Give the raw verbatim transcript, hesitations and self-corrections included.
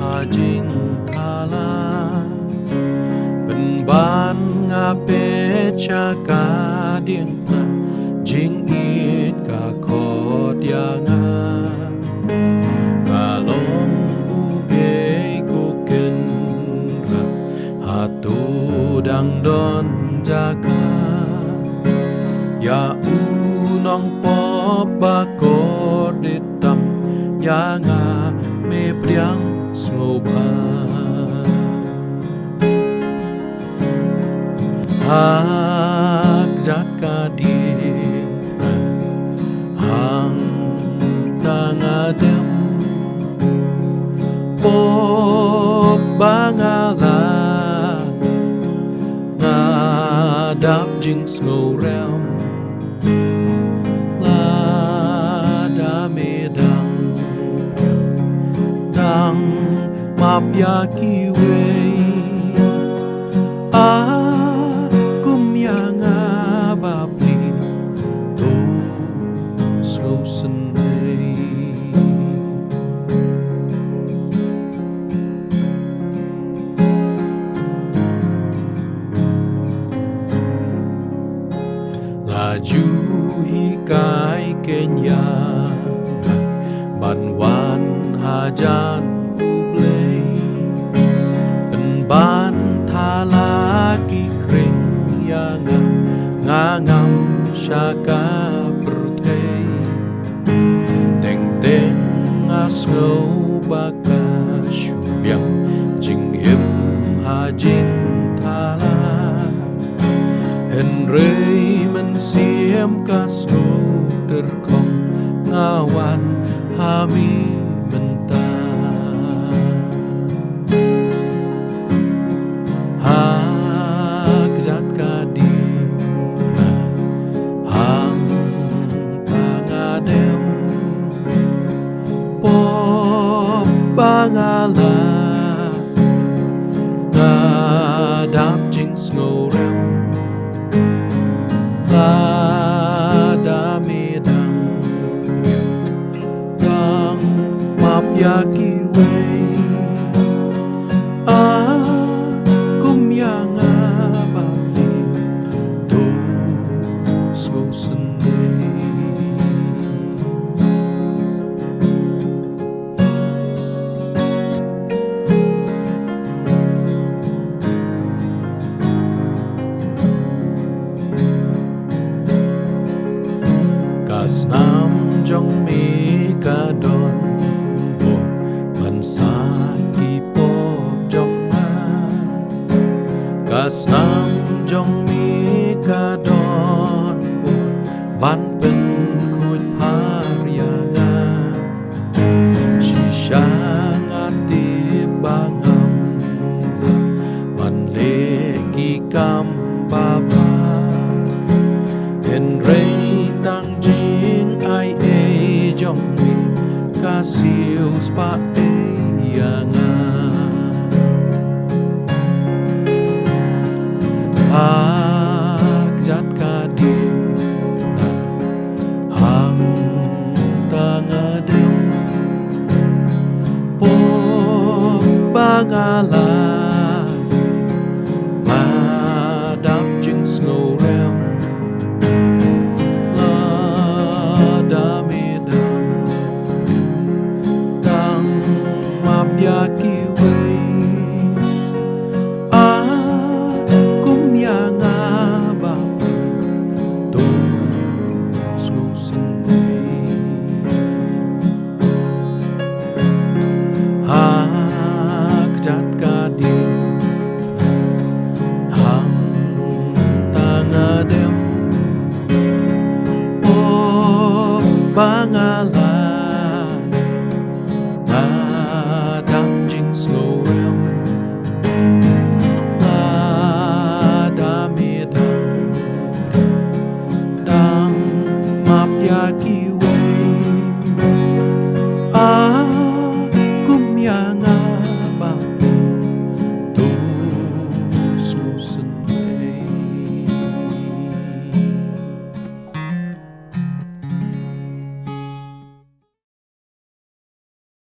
ha jingthala. Pynban nga peit sha ka diengphna, jingïeit ka khot ïa nga. Nga long uei ko Kynrad, hato dang don jaka ïa u nongpop ba kordit tam ïa nga, me pdiang sngewbha. Ha kjat ka diengphna hangta nga dem, pop ba nga lah, nga dap jingsngewrem. Lada me dang, dang map ïa kiwei, ah, kum ïa nga bapli, to sngewsynei. La ju hikai keiñ ïa nga ban wan hajan U Blei. Pynban thala ki khring ïa nga, nga ngam sha ka pyrthei. Teng teng nga sngew ba ka shu biang jingim ha jingthala. Hynrei mynsiem ka sngewtyrkhong, nga wan ha me mynta. Ha kjat ka diengphna hangta nga dem, pop ba nga lah, nga dap jingsngewrem. Lada me dang, dang map ïa kiwei, ah, kum ïa nga bapli, to sngewsynei. Ka snam jong me ka don bor ban sah ki pop jong nga. Ka snam jong me ka don bor ban pynkhuid phar ïa nga. Shisha nga tip ba ngam lah ban leh ki kam babha. Hynrei tang jingai ei jong me ka siew spah ei ïa nga. Ha kjat ka diengphna hangta nga dem, pop ba nga lah, nga dap jingsngewrem. Lada me dang, dang map ïa